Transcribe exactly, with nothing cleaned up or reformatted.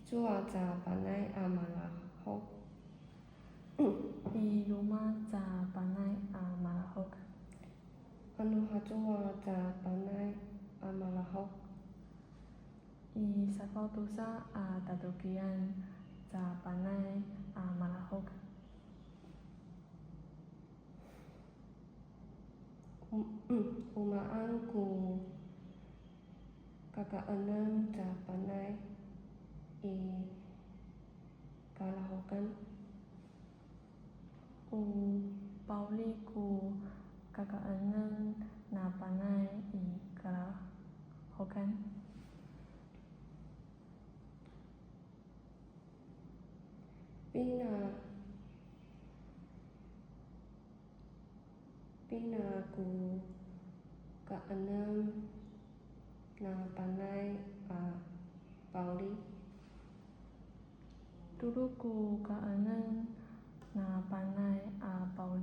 Cowa ca panay a malahok? I loma' ca panay a malahok. Ano hacowa ca panay a malahok? I safaw tosa a tatokian ca panay a malahok. O, o maan ko kakaenen ca panay i kalahokan? O pawli ko kakaenen na panay i kalahokan. Pina, pina ko kaenen na panay a pawli? Tolo ko kaenen na panay a pawli.